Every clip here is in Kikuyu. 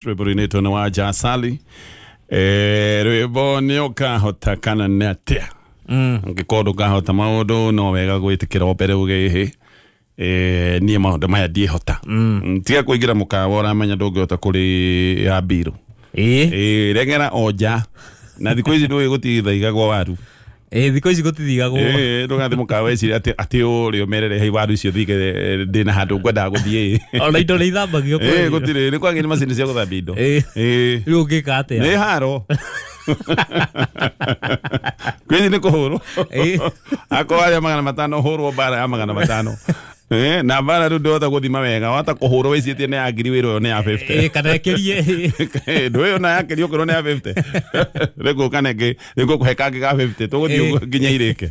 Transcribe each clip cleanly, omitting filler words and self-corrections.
Rwĩmbo rũinĩtwo nĩ Wanja Asali. Rwĩmbo nĩ ũkahota kana nĩ atĩa? Angĩkorwo ndũkahota maũndũ no wega gwĩtĩkĩra mbere uge ĩhĩ, niĩ maũndũ maya ndiĩhota. Tiga kũingĩra mũkawa ũramenya ndũngĩhota kũrĩ mbirũ. Regera o nja na thikũ ici ndũĩ gũtithaigagwo waru. Thikũ ici gũtithigagwo. Ndũgathiĩ mũkawa wĩcirie atĩ ũrĩa ũmerere hei waru icio thige ndĩna handũ ngwendaga gũthiĩ. Ona indo nĩ ithambagio. Gũtirĩ, nĩ kwagĩire macini cia gũthambia indo. Rĩu ũngĩka atĩa? Nĩ haro. Kwĩci nĩ kũhũrwo. Akorwo arĩa 500 hũrwo mbara ya 500. Na mbara rĩu ndũhota gũthima wega, wahota kũhũrwo wĩciĩtie nĩ ya ngiri wĩra ũyũ nĩ ya 50. Kana ĩkĩrie. Ndũĩ ona yakĩrio ũkĩrwo nĩ ya 50. Rĩu kana ĩngĩ nĩngũkũhe kangĩ ga 50 tũgũthiĩ ũguo nginya irĩke.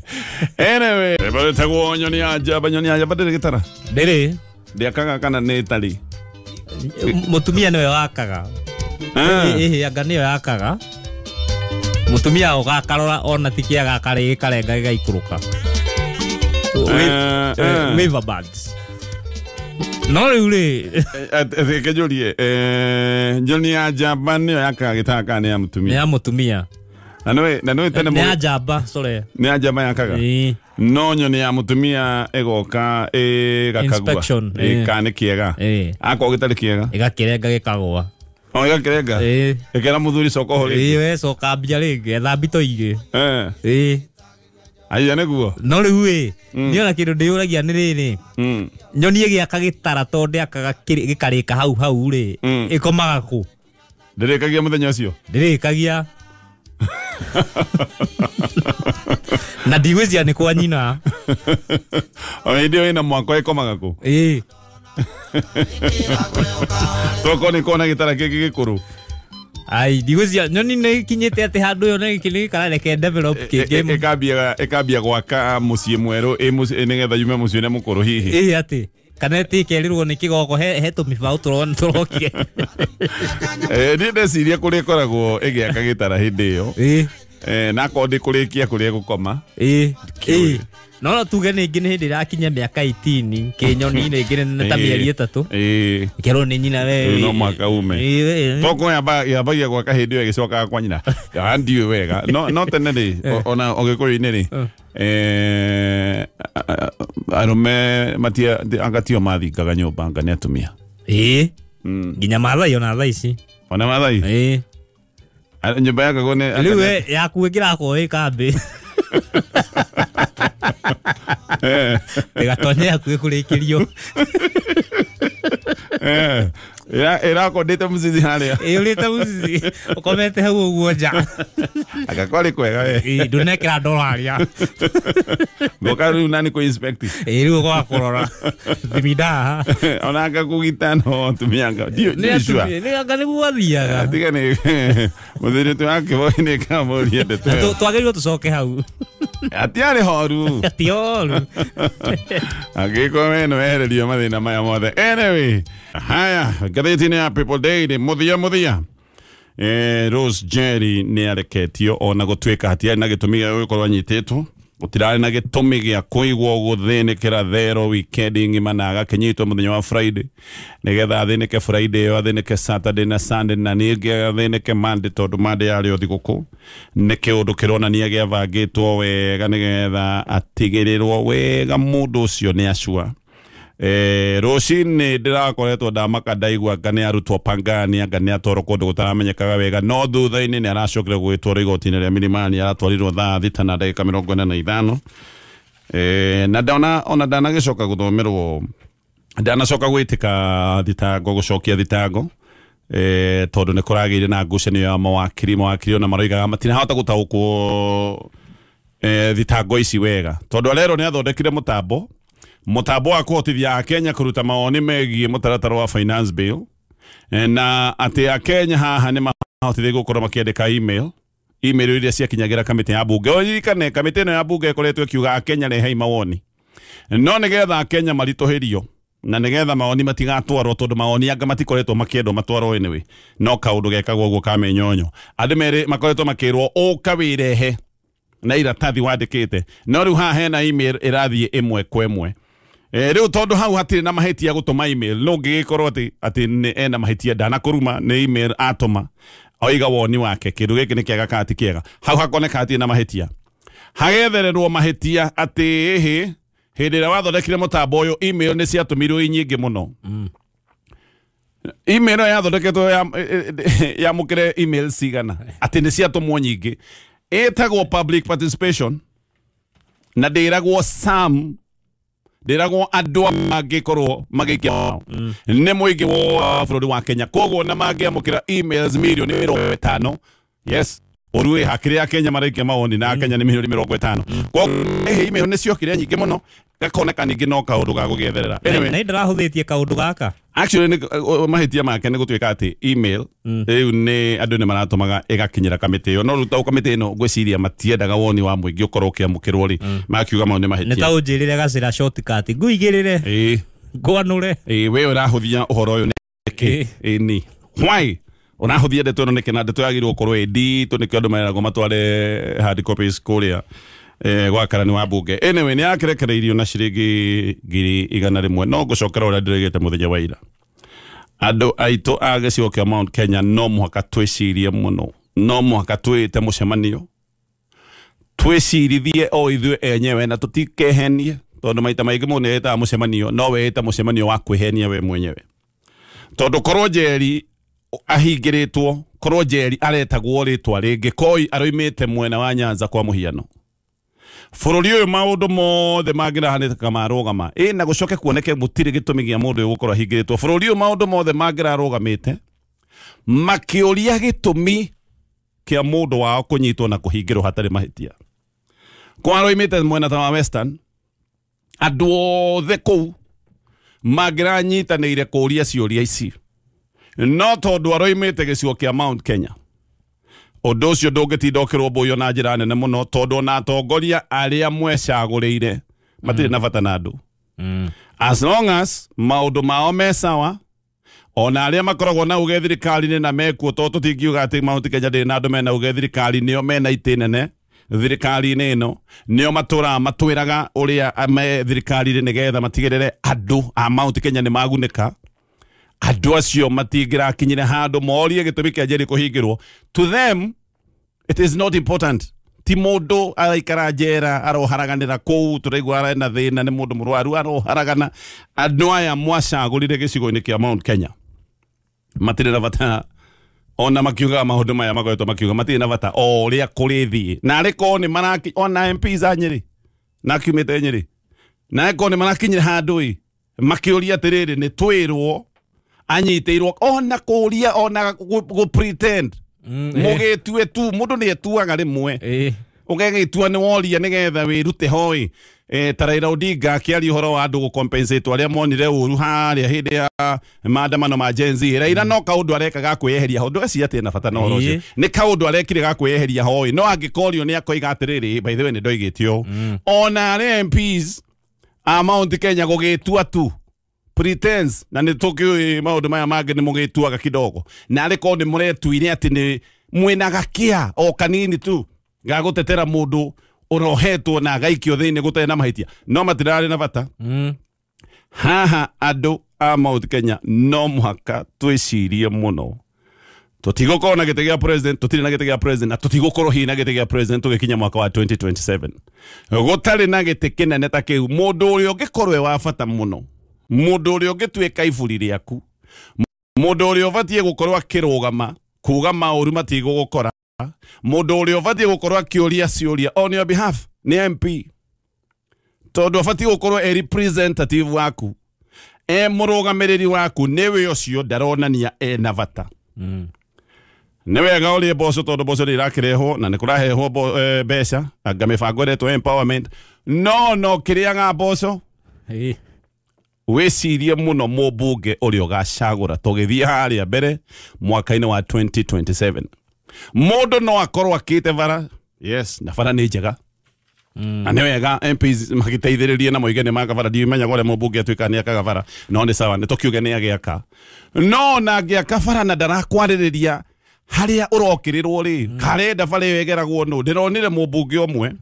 Anyway, rĩtagwo nyoni ya njamba, nyoni ya njamba ndĩrĩ gĩtara. Ndĩrĩ. Ndĩakaga kana nĩ ĩtarĩ? Mũtumia nĩwe wakaga. Anga nĩyo yakaga. Mũtumia ũgakarora ona ti kĩaga karĩ gĩkarenga gĩgaikũrũka. Weaver birds. No rĩu rĩ Reke njũrie, nyoni ya njamba nĩyo yakaga gĩtara kana nĩ ya mũtumia? Nĩ ya mũtumia. Na nĩũĩ tene nĩ ya njamba, sorry. Nĩ ya njamba yakaga? No nyoni ya mũtumia ĩgoka ĩgakagua. Inspection. Kana nĩ kĩega. Akorwo gĩtarĩ kĩega. Ĩgakĩrenga gĩkagũa. O ĩgakĩrenga? Ĩkera mũthuri coka ho rĩngĩ. We coka mbia rĩngĩ, etha mbito igĩ. Aya nĩguo. No rĩu ĩ, niĩ ona kĩndũ ndĩyũragia nĩ rĩrĩ. Nyoni ĩgĩaka gĩtara tondũ ndĩakaga gĩkarĩka hau hau rĩ, ĩkomaga kũ? Ndĩrĩkagia mũthenya ũcio? Ndĩrĩkagia. Na ndigwĩciria nĩ kwa nyina. O hĩndĩ ĩyo ĩna mwako ĩkomaga kũ? Tokorwo nĩ kona gĩtara kĩngĩ gĩkũrũ. Ai, ndigwĩciria nyoni nĩ ikinyĩte atĩ handũ ĩyo nĩ gĩkĩ develop kĩngĩ. Ĩkambia gwaka mũciĩ mwerũ nĩgetha yume mũciĩ ũrĩa mũkũrũ hihi. Atĩ kana ĩtĩkerirwo nĩ kĩgogo he tũmĩbaũ tũrokire. Niĩ ndeciria kũrĩa ĩkoragwo ĩgĩaka gĩtara hĩndĩ ĩyo. Na akorwo ndĩkũrĩkia kũrĩa ĩgũkoma. No tuge nĩngĩ nĩ hĩndĩ ĩrakinya mĩaka 18 kĩnyoni rĩngĩ nĩ ta mĩeri 3. Ĩkerwo nĩ nyina we. No mwaka ume. Tokorwo yambagia gwaka hĩndĩ ĩyo ĩgĩcokaga kwa nyina. Ndiũĩ wega. No tene rĩ, ona Ũgĩkũyũ-inĩ rĩ, arũme anga tio mathingaga nyũmba anga nĩ atumia. Nginya Maathai ona thaa ici. Ona Maathai? Nyũmba yakagwo nĩ Rĩu we yaku ĩkĩrakorwo ĩ kambĩ. Ĩgatonye yaku ĩkũrĩkĩrio. Ĩrakondĩte mũcici harĩa. Ĩũrĩte mũcici, ũkomete hau ũguo nja. Anga kwarĩ kwega we. Ndũnekĩra ndoro harĩa. Ngoka rĩu nani kũ inspect. Rĩu ũgoka kũrora. Thiminda haha. Ona anga kũgita no atumia anga. Ndiũĩ sure. Nĩ anga nĩguo athiaga. Tiga nĩ mũthuri tu akĩboinĩ kamũrie ndeto ĩyo. Twagĩrĩirwo tũcoke hau. Atiarĩ horu. Ti horu. Angĩkorwo we nĩ wehererio mathĩna maya mothe. Anyway, haya, ngathĩti-inĩ ya People Daily, mũthia. Rose Jerry nĩ areketio ona gũtuĩka hatiarĩ na gĩtũmi gĩa gũkorwo anyitĩtwo. Gũtirarĩ na gĩtũmi gĩa kũigwo gũthĩnĩkĩra thero weekend ng'ima na agakĩnyitwo mũthenya wa Friday nĩgetha athĩnĩke Friday ĩyo, athĩnĩke Saturday na Sunday na ningĩ athĩnĩke Monday tondũ Monday yarĩ o thigũkũ. Nĩ kĩũndũ kĩronania gĩabangĩtwo wega nĩgetha atigĩrĩrwo wega mũndũ ũcio nĩ acua. Rũcinĩ ndĩrakoretwo ndamaka ndaigua anga nĩ arutwo Pangani anga nĩ atwarwo kũndũ gũtaramenyekaga wega, no thutha-inĩ nĩ aracokire gũgĩtwarwo igoti-inĩ rĩa Milimani, aratwarirwo thaa 6 na ndagĩka 45. Na ndona ona ndanagĩcoka gũthomerwo, ndanacoka gwĩtĩka thitango, gũcokia thitango, tondũ nĩ kũragĩire na ngucanio ya mawakiri ona maroigaga matinahota gũtaũkwo thitango ici wega tondũ arerwo nĩ athondekire mũtambo wa kũhotithia Akenya kũruta mawoni megiĩ mũtaratara wa finance bill, na atĩ Akenya haha nĩ mahotithia gũkorwo makĩandĩka email iria ciakinyagĩra kamĩtĩ ya bunge. Ũririkane kamĩtĩ ĩno ya bunge ĩkoretwo ĩkiuga Akenya rehei mawoni, no nĩgetha Akenya maritũhĩrio na nĩgetha mawoni matigatwarwo tondũ mawoni anga matikoretwo makĩendwo matwarwo anyway, no kaũndũ gekagwo ũguo ka mĩnyonyo. Andũ merĩ makoretwo makĩrwo ũka wĩrehe na iratathi wandĩkĩte, no rĩu haha hena email ĩrathiĩ ĩmwe kwa ĩmwe. Rĩu tondũ hau hatirĩ na mahĩtia gũtũma email, no ngĩgĩkorwo atĩ nĩ ena mahĩtia ndanakũruma, nĩ email atũma oiga woni wake kĩndũ gĩkĩ nĩ kĩega kana ti kĩega, hau hakoneka hatirĩ na mahĩtia, hagethererwo mahĩtia atĩ ĩhĩ hĩndĩ ĩrĩa wathondekire mũtambo ũyũ email nĩ ciatũmirwo i nyingĩ mũno. Email ĩyo yathondeketwo yamũkĩre email cigana atĩ nĩ ciatũmwo nyingĩ, ĩtagwo public participation na ndĩragwo sam, ndĩragwo andũ mangĩkorwo magĩikia nĩ mũingĩ wa bũrũri wa Kenya, koguo na mangĩamũkĩra emails mirioni 50. Yes, ũru ĩ hakĩrĩ a Kenya maraikia mawoni na Kenya nĩ mirioni 50, koguo email nĩ ciokire nyingĩ mũno, gakoneka ningĩ no kaũndũ ga gũgĩetherera. Anyway, na ndĩrahũthĩtie kaũndũ gaka. Actually nĩ mahĩtia make nĩ gũtuĩka atĩ email rĩu nĩ andũ nĩ maratũmaga ĩgakinyĩra kamĩtĩ ĩyo, no rĩu ta kamĩtĩ ĩno ngwĩciria matiendaga woni wa mũingĩ ũkorwo ũkĩamũkĩrwo rĩ, makiuga mau nĩ mahĩtia. Nĩ ta ũnjĩrĩre gacĩra shortcut nguigĩrĩre ngwanũre. We ũrahũthia ũhoro ũyũ nĩkĩ? Ĩni why ũrahũthia ndeto ĩno nĩkĩ? Na ndeto yagĩrĩirwo gũkorwo ĩ nditũ, nĩkĩo andũ mareragwo matware hard copies kũrĩa gwa karani wa bunge. Anyway, nĩ akĩrekereirio na ciringi 100,000. No ngũcokera ũrĩa ndĩrĩgĩte mũthenya wa ira, andũ aitũ a gĩcigo kĩa Mount Kenya no mũhaka twĩcirie mũno, no mũhaka twĩte mũcemanio twĩcirithie o ithuĩ enyewe na tũtikehenie, tondũ maita maingĩ mũndũ nĩetaga mũcemanio no wĩte mũcemanio wa kwĩhenia we mwenyewe, tondũ korwo Njeri ahingĩrĩtwo, korwo Njeri aretagwo rĩtwa rĩngĩ, Koi aroimĩte mwena wa Nyanza kwa mũhiano, bũrũri ũyũ maũndũ mothe mangĩrahanĩka marũgama. Na gũcoke kuoneke gũtirĩ gĩtũmi gĩa mũndũ ũyũ gũkorwo ahingĩrĩtwo. Bũrũri ũyũ maũndũ mothe mangĩrarũgamĩte makĩũria gĩtũmi kĩa mũndũ wao kũnyitwo na kũhingĩrwo hatarĩ mahĩtia. Kwa aroimĩte mwena ta wa Western, andũ othe kũu mangĩranyitanĩire kũũria ciũria ici, no tondũ aroimĩte gĩcigo kĩa Mount Kenya, ũndũ ũcio ndũngĩtinda ũkĩrũmbũiyo na njĩra nene mũno, tondũ ona atongoria arĩa mwecagũrĩire matirĩ na bata na andũ. As long as maũndũ mao me sawa, ona arĩa makoragwo na uge thirikari-inĩ na mekuo, tondũ tũtingiuga atĩ Mount Kenya ndĩrĩ na andũ mena uge thirikari, nĩo mena itĩ nene thirikari-inĩ ĩno, nĩo matũraga matwĩraga ũrĩa me thirikari-inĩ nĩgetha matigĩrĩre andũ a Mount Kenya nĩ magunĩka. Andũ acio matingĩrakinyire handũ morie gĩtũmi kĩa Njeri kũhingĩrwo. To them it is not important. Ti mũndũ araikara njera aroharaganĩra kũu, tũraigua arena thĩna nĩ mũndũ mũrwaru aroharagana. Andũ aya mwacagũrire gĩcigo-inĩ kĩa Mount Kenya matirĩ na bata, ona makiugaga maũndũ maya makoretwo makiuga matirĩ na bata o ũrĩa kũrĩthiĩ. Na arĩ korwo nĩ maraki ona MPs a Nyĩrĩ na akiumĩte Nyĩrĩ, na arĩ korwo nĩ marakinyire handũ ĩ makĩũria atĩrĩrĩ, nĩ twĩrwo anyitĩirwo, ona kũria ona gũ pretend mũgĩtue tu, mũndũ nĩ etuaga rĩmwe ũgegĩtua nĩ woria nĩgetha wĩrute hoi. Ta Raila Odinga akĩaria ũhoro wa andũ gũcompensate arĩa monire ũru harĩa hĩndĩ ya maandamano ma Gen Z, Raila no kaũndũ areka ga kwĩyeheria ho, ndweciria atĩ ena bata na ũhoro ũcio, nĩ kaũndũ arekire ga kwĩyeheria hoi, no angĩkorio nĩ akoiga atĩrĩrĩ, by the way nĩ ndoigĩte ũũ. Ona arĩa MPs a Mount Kenya gũgĩtua tu pretense, na nĩ tũkĩũĩ maũndũ maya mangĩ nĩ mũgĩtuaga kidogo, na arĩ korwo nĩ mũretuire atĩ nĩ mwĩna gakia o kanini tu ga gũtetera mũndũ ũrohetwo na agaikio thĩinĩ gũtarĩ na mahĩtia, no matirarĩ na bata. Haha andũ a Mount Kenya no mũhaka twĩcirie mũno, tũtigũkorwo na gĩtĩ gĩa president, tũtirĩ na gĩtĩ gĩa president, na tũtigũkorwo hihi na gĩtĩ gĩa president tũgĩkinya mwaka wa 2027 gũtarĩ na gĩtĩ kĩnene ta kĩu. Mũndũ ũrĩa ũngĩkorwo e wa bata mũno, mũndũ ũrĩa ũngĩtuĩka iburi rĩaku, mũndũ ũrĩa ũbatiĩ gũkorwo akĩrũgama kuga maũru matigũgũkora, mũndũ ũrĩa ũbatiĩ gũkorwo akĩũria ciũria on your behalf nĩ MP, tondũ ũbatiĩ gũkorwo e representative waku, e mũrũgamĩrĩri waku, nĩwe ũcio ndaronania ena bata. Nĩ wega ũrĩe mboco tondũ mboco nĩ irakĩrehwo na nĩ kũrahehwo mbeca anga mĩbango ĩretwo empowerment, no kĩrĩaga mboco wĩcirie mũno mũmbunge ũrĩa ũgacagũra tũgĩthiĩ harĩa mbere mwaka-inĩ wa 2027. Mũndũ no akorwo akĩte bara, yes, na bara nĩ njega na nĩ wega MPs magĩteithĩrĩrie na moige nĩ maka bara, ndimenyaga ũrĩa mũmbunge atuĩkaga nĩ akaga bara, no nĩ sawa, nĩ tũkiuge nĩ agĩaka, no na angĩaka bara na ndarakwarĩrĩria harĩa ũrokĩrĩrwo rĩ, karenda bara ĩyo ĩgeragwo nũ. Ndĩronire mũmbunge ũmwe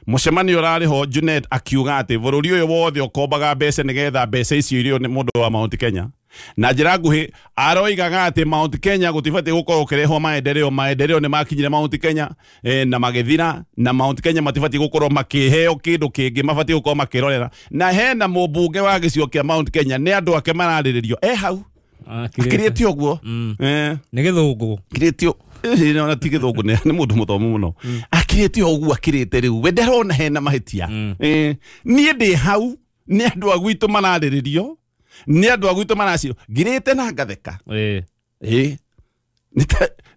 Mũcemanio ũrarĩ ho, Junet akiuga atĩ bũrũri ũyũ wothe ũkombaga mbeca nĩgetha mbeca icio irio nĩ mũndũ wa Mount Kenya. Na njĩra nguhĩ aroigaga atĩ Mount Kenya gũtibatiĩ gũkorwo ũkĩrehwo maendeleo, maendeleo nĩ makinyire Mount Kenya na magĩthira, na Mount Kenya matibatiĩ gũkorwo makĩheo kĩndũ kĩngĩ, mabatiĩ gũkorwo makĩrorera. Na hena mũmbunge wa gĩcigo kĩa Mount Kenya, nĩ andũ ake mararĩrĩrio e hau akirĩte ũguo. Nĩ gĩthũngũ kirĩtio ona ti gĩthũngũ, nĩ mũndũ mũthomu mũno, akirĩte ũguo, akirĩte rĩu we ndarona hena mahĩtia. Niĩ ndĩ hau, nĩ andũ a gwitũ mararĩrĩrio, nĩ andũ a gwitũ maracirwo, ngirĩte na ngatheka.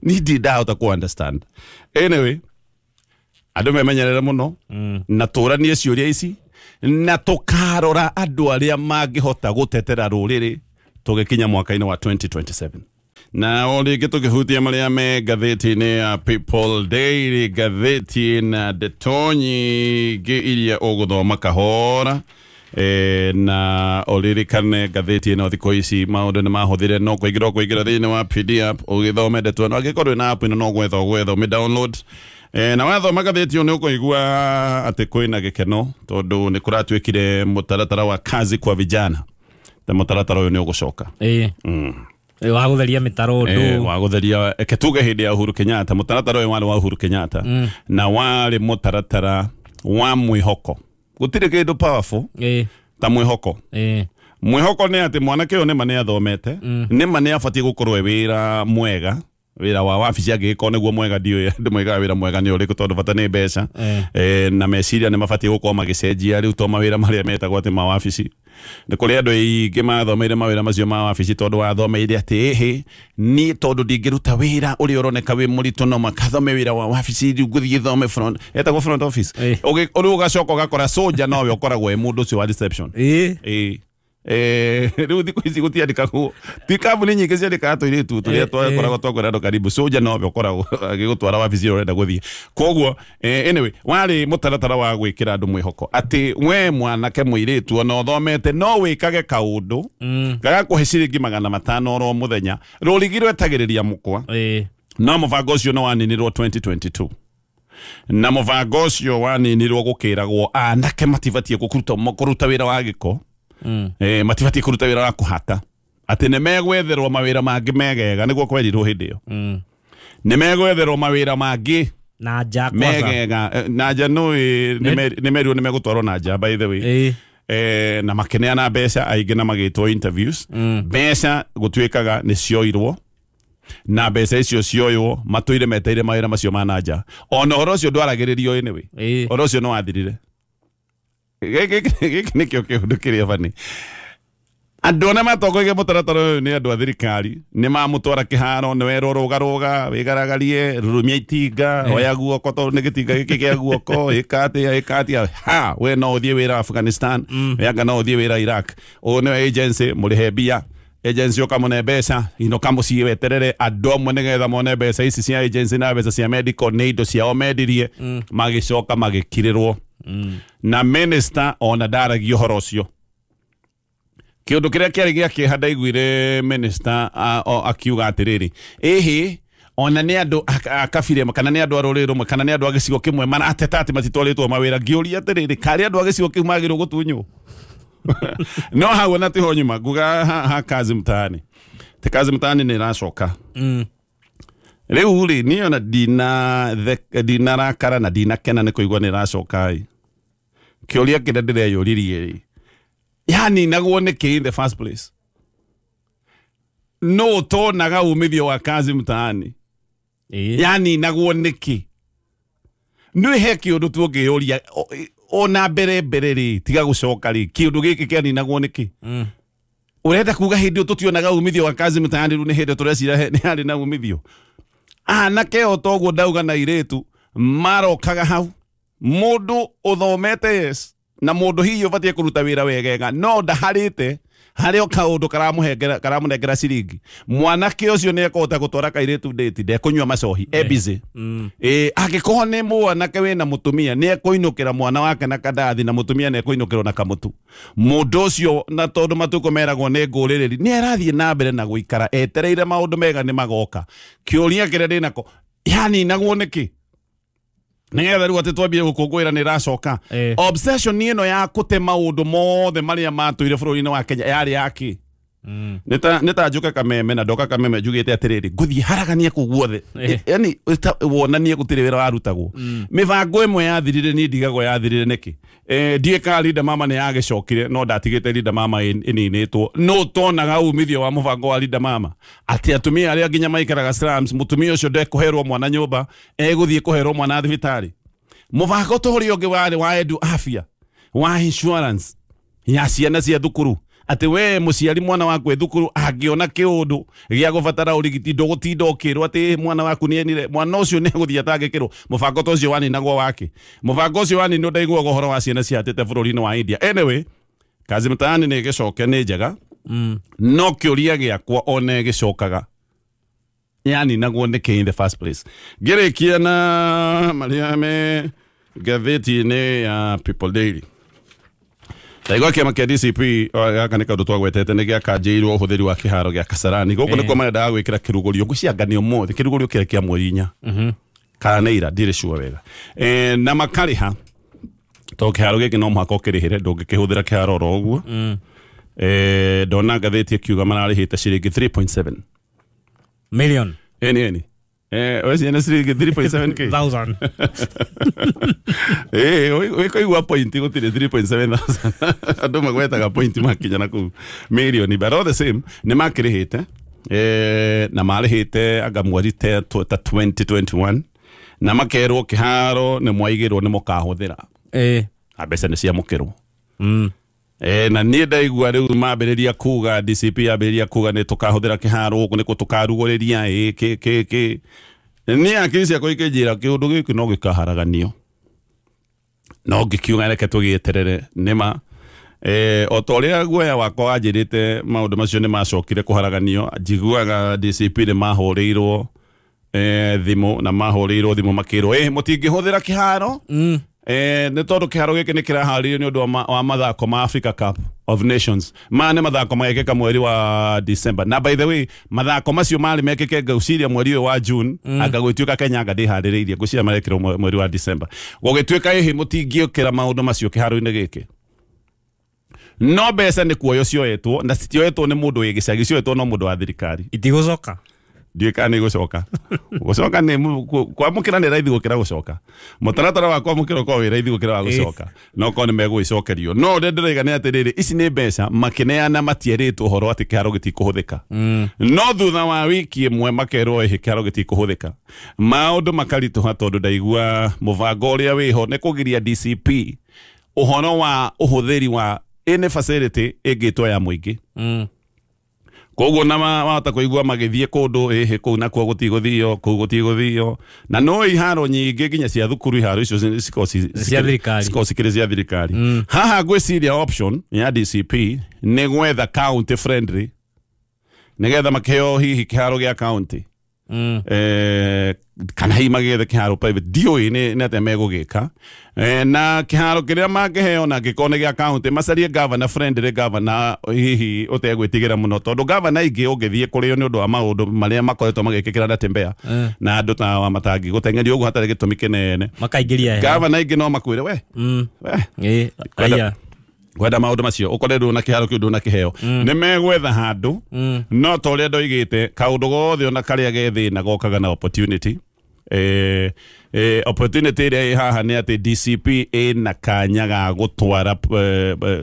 Ni ndirĩ ndahota ku understand. Anyway, andũ memenyerere mũno na tũranie ciũria ici na tũkarora andũ arĩa mangĩhota gũtetera rũrĩrĩ tũgĩkinya mwaka-inĩ wa 2027. Na o rĩngĩ tũkĩhutia marĩa me ngathĩti-inĩ ya People Daily, ngathĩti na ndeto nyingĩ iria ũgũthoma kahora. Na ũririkane ngathĩti ĩno thikũ ici maũndũ nĩ mahũthire, no kũingĩra ũkũingĩra thĩinĩ wa PDF ũgĩthome ndeto ĩno. Angĩkorwo wĩna app ĩno no gwetha ũgwetha ũmĩ download. Na wathoma ngathĩti ĩyo nĩ ũkũigua atĩ kwĩna gĩkeno tondũ nĩ kũratuĩkire mũtaratara wa kazi kwa vijana, na mũtaratara ũyũ nĩ ũgũcoka. Wa gũtheria mĩtaro ndũ, wa gũtheria, eke tuge hĩndĩ ya Uhuru Kenyatta, mũtaratara ũyũ warĩ wa Uhuru Kenyatta na warĩ mũtaratara wa mwĩhoko. Gũtirĩ kĩndũ powerful ta mwĩhoko. Mwĩhoko nĩ atĩ mwanake ũyũ nĩma nĩ athomete, nĩma nĩ abatiĩ gũkorwo e wĩra mwega, wĩra wa wabici angĩgĩkorwo nĩguo mwega, ndiũĩ andũ moigaga wĩra mwega nĩ ũrĩkũ tondũ bata nĩ mbeca. Na meciria nĩ mabatiĩ gũkorwo magĩcenjia rĩu to mawĩra marĩa metagwo atĩ ma wabici. Nĩ kũrĩ andũ aingĩ mathomeire mawĩra macio ma wabici tondũ wathomeire atĩ ĩhĩ niĩ tondũ ndingĩruta wĩra ũrĩa ũroneka wĩ mũritũ no makathome wĩra wa wabici, rĩu ngũthiĩ thome front, etagwo front office. Rĩu ũgacoka ũgakora soldier nowe ũkoragwo e mũndũ ũcio wa reception. Rĩu thikũ ici gũtiandĩkagwo, ti kambuni nyingĩ ciandĩkaga tũirĩtu tũrĩa twakoragwo twakwĩra andũ karibu, soldier nowe ũkoragwo agĩgũtwara wabici ĩrĩa ũrenda gũthiĩ. Koguo anyway, warĩ mũtaratara wa gwĩkĩra andũ mwĩhoko atĩ we mwanake mũirĩtu ona ũthomete no wĩkage kaũndũ gagakũhe ciringi 500 oro mũthenya, rũrigi rwetagĩrĩria mũkwa. No mũbango ũcio no waninirwo 2022, na mũbango ũcio waninirwo gũkĩragwo anake matibatiĩ kũruta wĩra wa gĩko, matibatiĩ kũruta wĩra wa kũhata, atĩ nĩ megwetherwo mawĩra mangĩ megega, nĩguo kwerirwo hĩndĩ ĩyo. Nĩ megwetherwo mawĩra mangĩ na nja kwanza megega, na nja nũĩ nĩ merirwo nĩ megũtwarwo na nja, by the way. Na makĩneana mbeca aingĩ na magĩtwo interviews. Mbeca gũtuĩkaga nĩ cioirwo, na mbeca icio cioywo matũire meteire mawĩra macio ma na nja. Ona ũhoro ũcio ndwaragĩrĩrio anyway, ũhoro ũcio no wathirire. Gĩkĩ nĩkĩo kĩũndũ kĩrĩa bani. Andũ arĩa matongoragia mũtaratara ũyũ nĩ andũ a thirikari, nĩ mamũtwara kĩharo, nĩ werwo rũgarũga, wĩgaragarie, rurumia itinga, oya guoko tondũ nĩ gĩtinga gĩkĩ kĩa guoko, ĩka atĩa, ĩka atĩa, ha we no ũthiĩ wĩra Afghanistan, we anga no ũthiĩ wĩra Iraq, ũyũ nĩwe agency, mũrĩhe mbia, agency ũkamũne mbeca, inũka mũciĩ weterere andũ amwe nĩgetha mone mbeca ici cia agency na mbeca cia medical nĩ indo ciao mendirie, magĩcoka magĩkirĩrwo. Na minister ona ndaragia ũhoro ũcio. Kĩũndũ kĩrĩa kĩarĩ gĩa kĩeha ndaiguire minister akiuga atĩrĩrĩ, ĩhĩ ona nĩ andũ a kabira kana nĩ andũ a rũrĩrĩ rũmwe kana nĩ andũ a gĩcigo kĩmwe marateta atĩ matitwarĩtwo mawĩra. Ngĩũria atĩrĩrĩ, karĩ andũ a gĩcigo kĩu magĩrĩirwo gũtunywo? No hau ona tiho nyuma nguga ha kazi mtaani, te kazi mtaani nĩ ĩracoka. Rĩu rĩ niĩ ona ndinarakara na ndinakena nĩ kũigua nĩ ĩracoka ĩ. Kĩũria kĩrĩa ndĩreyũririe rĩ, yaninagwo nĩkĩ in the first place? No ũtonaga umithio wa kazi mtaani, yaninagwo nĩkĩ? Nĩ he kĩũndũ tuongĩyũria ona mbere mbere rĩ, tiga gũcoka rĩ, kĩũndũ gĩkĩ kĩaninagwo nĩkĩ? Ũrenda kuga hĩndĩ ĩyo tũtionaga umithio wa kazi mtaani, rĩu nĩ hĩndĩ tũrecira nĩ harĩ na umithio? Anake o toguo ndauga na airĩtu marokaga hau, mũndũ ũthomete yes, na mũndũ hihi ũbatiĩ kũruta wĩra wegega no ndaharĩte, harĩ o kaũndũ karamũnengera ciringi. Mwanake ũcio nĩ ekũhota gũtwara kairĩtu date, ndekũnyua macohi, e busy. Angĩkorwo nĩ mwanake wĩna mũtumia nĩ ekũinũkĩra mwana wake na kandathi, na mũtumia nĩ ekũinũkĩrwo na kamũtu. Mũndũ ũcio na tondũ matukũ meragwo nĩ ngũrĩrĩri, nĩ arathiĩ na mbere na gũikara etereire maũndũ mega nĩ magoka. Kĩũria kĩrĩa ndĩnako, yaninagwo nĩkĩ? Nĩgetha rĩu atĩ twambie gũkũngũĩra nĩ ĩracoka. Obsession ĩno ya kũte maũndũ mothe marĩa matũire bũrũri-inĩ wa Kenya yarĩ yake. Nĩ ta njuke Kameme na ndoka Kameme njugĩte atĩrĩrĩ, ngũthiĩ haraganie kũu guothe, yani wonanie gũtirĩ wĩra warutagwo. Mĩbango ĩmwe yathirire, niĩ ndigagwo yathirire nĩkĩ. Ndiĩ kana Linda Mama nĩ yagĩcokire, no ndatigĩte Linda Mama ĩninĩtwo. No tonaga umithio wa mũbango wa Linda Mama atĩ atumia arĩa nginya maikaraga slums, mũtumia ũcio ndekũherwo mwana nyũmba, egũthiĩ kũherwo mwana thibitarĩ. Mũbango ta ũrĩa ũngĩ warĩ wa Edu Afya, wa insurance ya ciana cia thukuru, atĩ we mũciari mwana waku e thukuru angĩona kĩũndũ gĩa gũbatara ũrigiti ndũgũtinda ũkĩrwo atĩ mwana waku nĩenire, mwana ũcio nĩegũthiĩ atangĩkĩrwo. Mũbango ta ũcio waninagwo wake. Mũbango ũcio waninwo ndaiguaga ũhoro wa ciana ciatĩte bũrũri-inĩ wa India. Anyway, Kazi Mtaani nĩ ĩgĩcoke nĩ njega, no kĩũria gĩakwa ona ĩgĩcokaga yaninagwo nĩkĩ in the first place. Ngĩrĩkia na marĩa me ngathĩti-inĩ ya People Daily. Ndaigua kĩama kĩa DCP, gaka nĩ kaũndũ twagwetete, nĩ gĩakanjĩirwo ũhũthĩri wa kĩharo gĩa Kasarani. Gũkũ nĩkuo marendaga gwĩkĩra kĩrugũrio, ngwĩciria nĩ ũmũthĩ, kĩrugũrio kĩrĩa kĩa mweri 4 kana nĩ ira, ndirĩ sure wega. Na makarĩha tondũ kĩharo gĩkĩ no mũhaka ũkĩrĩhĩre, ndũngĩkĩhũthĩra kĩharo oro ũguo. Ndona ngathĩti ĩkiuga mararĩhĩte ciringi 3.7 million. Eni. Weci ciringi 3.7 k thousand. Wĩkũigua point gũtirĩ 3.7 thousand. Andũ magwetaga point makinya na kũu milioni, but all the same nĩ makĩrĩhĩte, na marĩhĩte anga mweri ta 2021, na makerwo kĩharo nĩ mwaigĩrwo nĩ mũkahũthĩra. Na mbeca nĩ ciamũkĩrwo. Na niĩ ndaigua rĩu mambĩrĩria kuga, DCP yambĩrĩria kuga nĩ tũkahũthĩra kĩharo gũkũ nĩkuo tũkarugũrĩria kĩ. Niĩ akili ciakwa ikĩnjĩra kĩũndũ gĩkĩ no gĩkaharaganio, no ngĩkiuga reke tũgĩeterere. Nĩma o ta ũrĩa guoya wakwa wanjĩrĩte, maũndũ macio nĩ macokire kũharaganio. Njiguaga DCP nĩ mahũrĩirwo thimũ, na mahũrĩirwo thimũ makĩrwo mũtingĩhũthĩra kĩharo, nĩ tondũ kĩharo gĩkĩ nĩ kĩraharĩrio nĩ ũndũ wa mathako ma Africa Cup of Nations. Maya nĩ mathako magekĩka mweri wa December. Na by the way, mathako macio marĩ mekĩke ngwĩciria mweri ũyũ wa June, anga gwĩtuĩka Kenya anga ndĩharĩrĩirie, ngwĩciria marekĩrwo mweri wa December. Gũgĩtuĩka ĩhĩ mũtingĩũkĩra maũndũ macio kĩharo-inĩ gĩkĩ. No mbeca nĩ kuoywo cioetwo, na citioetwo nĩ mũndũ wĩ gĩcagi, cioetwo no mũndũ wa thirikari. Itigũcoka. Ndiũĩ kana nĩ gũcoka. Gũcoka nĩ kwamũkĩra nĩ raithi gũkĩra gũcoka. Mũtaratara wa kwamũkĩra ũkoragwo wĩ raithi gũkĩra wa gũcoka. No korwo nĩ megũgĩcokerio. No ũrĩa ndĩroiga nĩ atĩrĩrĩ, ici nĩ mbeca makĩneana matierĩtwo ũhoro atĩ kĩharo gĩtikũhũthĩka. No thutha wa wiki ĩmwe makerwo ĩhĩ kĩharo gĩtikũhũthĩka. Maũndũ makaritũha tondũ ndaigua mũbango ũrĩa wĩho nĩ kũgiria DCP ũhoro wa ũhũthĩri wa any facility ĩngĩtwo ya mũingĩ. Koguo na wahota kũigua magĩthiĩ kũndũ ĩhĩ kũu nakuo gũtigũthio, kũu gũtigũthio. Na no iharo nyingĩ nginya cia thukuru, iharo icio cikoragwo cikĩrĩ cia thirikari. Haha ngwĩciria option ya DCP nĩ gwetha county friendly, nĩgetha makĩheo hihi kĩharo gĩa county, kana hihi magĩethe kĩharo private, ndiũĩ nĩ atĩa megũgĩka. Na kĩharo kĩrĩa mangĩheo na angĩkorwo nĩ gĩa county, macarie governor friendly, governor hihi ũtegwĩtigĩra mũno, tondũ governor aingĩ ũngĩthiĩ kũrĩo nĩ ũndũ wa maũndũ marĩa makoretwo magĩkĩkĩra Natembeya na andũ ta wa Matangi gũteng'erio ũguo hatarĩ gĩtũmi kĩnene, makaingĩria governor aingĩ no makwĩre we kwenda maũndũ macio ũkore ndũna kĩharo kĩu ndũna kĩheo, nĩ megwetha handũ. No ta ũrĩa ndoigĩte, kaũndũ gothe ona karĩa ge thĩna gokaga na opportunity. Opportunity ĩrĩa ĩ haha nĩ atĩ DCP ĩna kanya ga gũtwara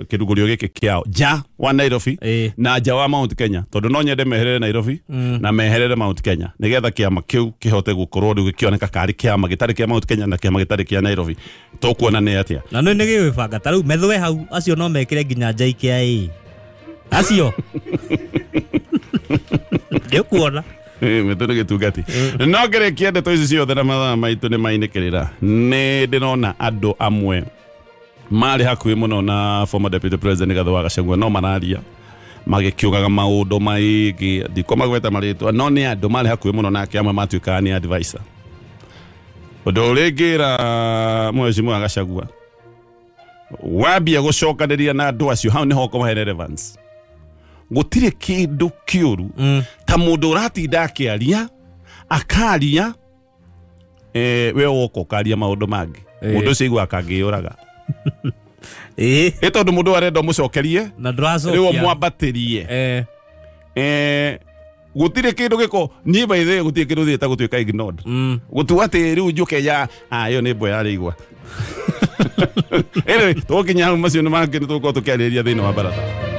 kĩrugũrio gĩkĩ kĩao nja wa Nairobi na nja wa Mount Kenya, tondũ no nyende meherere Nairobi na meherere Mount Kenya, nĩgetha kĩama kĩu kĩhote gũkorwo rĩu gĩkĩoneka karĩ kĩama gĩtarĩ kĩa Mount Kenya na kĩama gĩtarĩ kĩa Nairobi. Tũkuona nĩ atĩa. Na nĩ gĩgwĩbanga ta rĩu methwe hau, acio no mekĩre nginya JKIA acio. Ndĩkuona Methwe nĩ gĩtungati. No ngĩrĩkia ndeto ici ciothe na mathaa maitũ nĩ mainĩkĩrĩra, nĩ ndĩrona andũ amwe marĩ hakuhĩ mũno na former deputy president Rigathi wa Gachagua no mararia magĩkiugaga maũndũ maingĩ, ndikũmagweta marĩtwa, no nĩ andũ marĩ hakuhĩ mũno nake, amwe matuĩkaga nĩ advisor. Ũndũ ũrĩa ingĩra mheshimiwa Gachagua, wambia gũcokanĩria na andũ acio, hau nĩho ũkũmahe relevance. Gũtirĩ kĩndũ kĩũru ta mũndũ ũratinda akĩaria akaria We woka ũkaria maũndũ mangĩ, mũndũ ũcio aiguaga kangĩyũraga. Ĩ tondũ mũndũ arenda ũmũcokerie na rĩu ndũracokia. Ũmwambatĩrie. Gũtirĩ kĩndũ gĩko niĩ by the way gũtirĩ kĩndũ thiĩte gũtuĩka ignored. Gũtua atĩ rĩu njũke ya ĩyo nĩ mbwe yarĩ igwa. Anyway, tũgũkinya hau macio nĩ mangĩ nĩ tũgũkorwo tũkĩarĩrĩria thĩinĩ wa baratha.